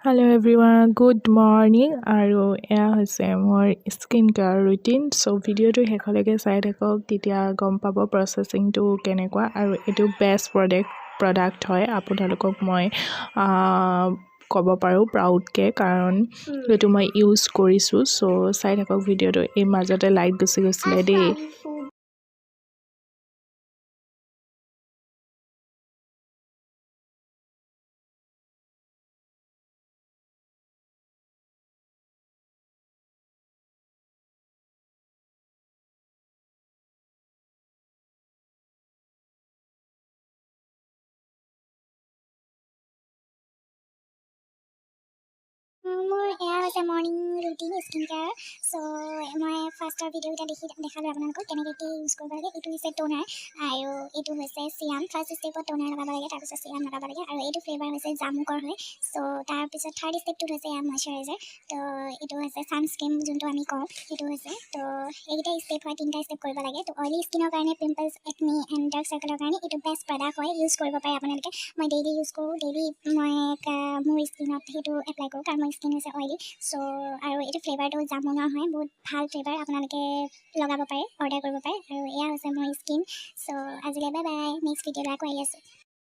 Hello everyone, good morning. আৰু এয়া হৈছে মোৰ স্কিন কেয়াৰ ৰুটিন। চ' ভিডিঅ'টো শেষলৈকে চাই থাকক, তেতিয়া গম পাব প্ৰচেছিংটো কেনেকুৱা। আৰু এইটো বেষ্ট প্ৰডাক্ট হয়, আপোনালোকক মই ক'ব পাৰোঁ প্ৰাউডকৈ, কাৰণ এইটো মই ইউজ কৰিছোঁ। চ' চাই থাকক ভিডিঅ'টো। এই মাজতে লাইট গুচি গৈছিলে দেই। মোৰ এয়া হৈছে মৰ্ণিং ৰুটিন স্কিন কেয়াৰ। চ' মই ফাৰ্ষ্টৰ ভিডিঅ'কেইটা দেখালোঁ আপোনালোকক কেনেকৈ কি ইউজ কৰিব লাগে। এইটো হৈছে ট'নাৰ আৰু এইটো হৈছে চিৰাম। ফাৰ্ষ্ট ষ্টেপত ট'নাৰ লগাব লাগে, তাৰপিছত চিৰাম লগাব লাগে। আৰু এইটো ফ্লেভাৰ হৈছে জামুকৰ হয়। চ' তাৰপিছত থাৰ্ড ষ্টেপটোত হৈছে এয়া মইশ্চাৰাইজাৰ। তো এইটো হৈছে ছানস্ক্ৰীম, যোনটো আমি কওঁ সেইটো হৈছে। তো এইকেইটা ষ্টেপ হয়, তিনিটা ষ্টেপ কৰিব লাগে। তো অইলি স্কিনৰ কাৰণে, পিম্পলছ, একনি এণ্ড ডাৰ্ক চাৰ্কেলৰ কাৰণে এইটো বেষ্ট প্ৰডাক্ট হয়, ইউজ কৰিব পাৰে আপোনালোকে। মই ডেইলি ইউজ কৰোঁ, ডেইলি মই মোৰ স্কিনত সেইটো এপ্লাই কৰোঁ, কাৰণ মোৰ স্কিন হৈছে অইলি। চ' আৰু এইটো ফ্লেভাৰটো জামুনৰ হয়, বহুত ভাল ফ্লেভাৰ, আপোনালোকে লগাব পাৰে, অৰ্ডাৰ কৰিব পাৰে। আৰু এয়া হৈছে মোৰ স্কিন। চ' আজিলৈ বাই বাই, নেক্সট ভিডিঅ'লৈ আকৌ আহি আছোঁ।